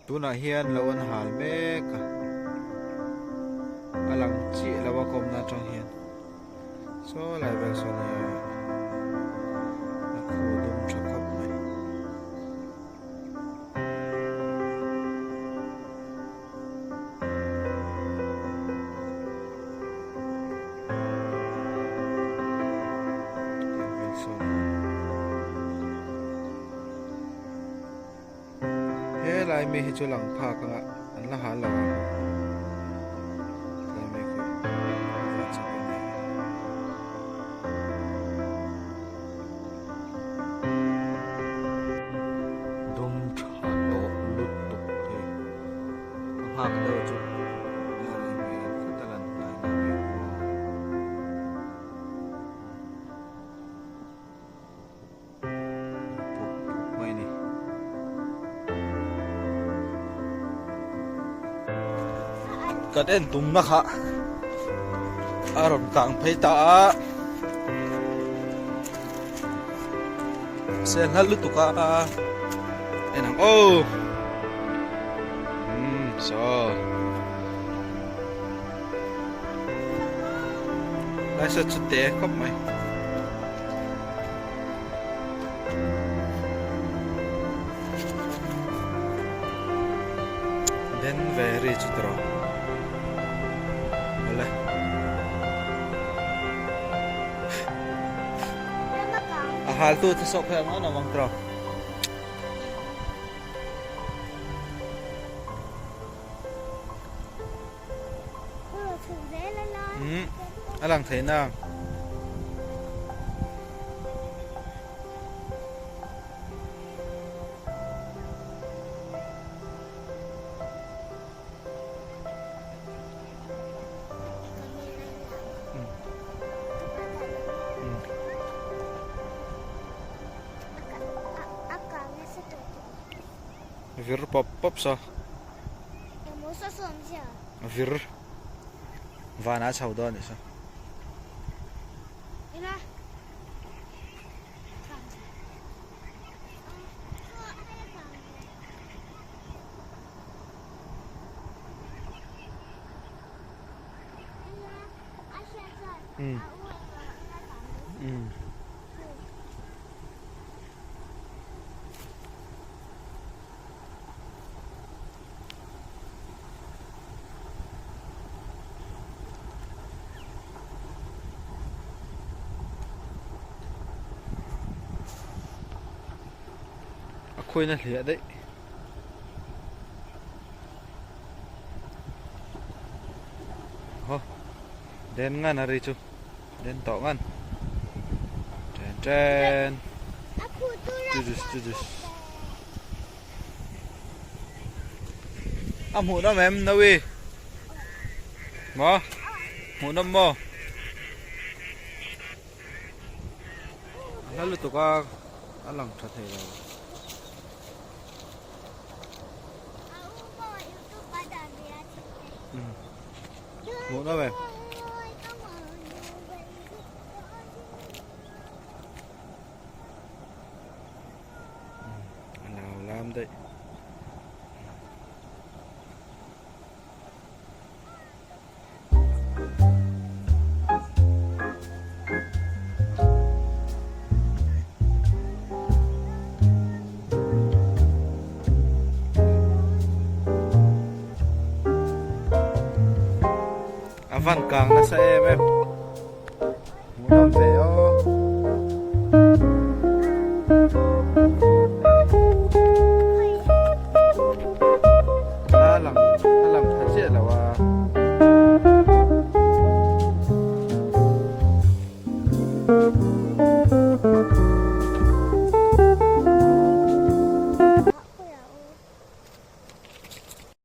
Tunah hian lo an hal mek a, a lang chiah lo a kawmna atang hian saw lai vel sawn a a khu dum tha khawp mai. He lai mi hi chu lang phak anga an la hal lo ang tlai mai khu a va chak awm em. Dum tha tawh lutuk hei ka nghak deuh chu a rei hmel hret a lan hnai na mai aw. Puk puk mai ni. Kan en tumna kha a rawn kang phei ta a. Se hla lutuk a en ang aw. So. Lai sa chu te khawp mai. Den ve ri chu tawh awle. A hal tu te sawk phei ang an awm ang tawh. A lang thei na. Vir pawp pawp saw. Vir vanah chho dawn anih saw. A khuaina hliah daih. Ho den ngan a ri chu den tawh ngan chen chen Jesus Jesus a hmuh nawm em Nawi maw hmuh nawm maw a hla lutuk a a lang tha thei lo. Hmuh nawm em? A nau lam daih. A van kang nasa em em. Hmuhnawm ve aw. A lang a lang tha chiah lo a.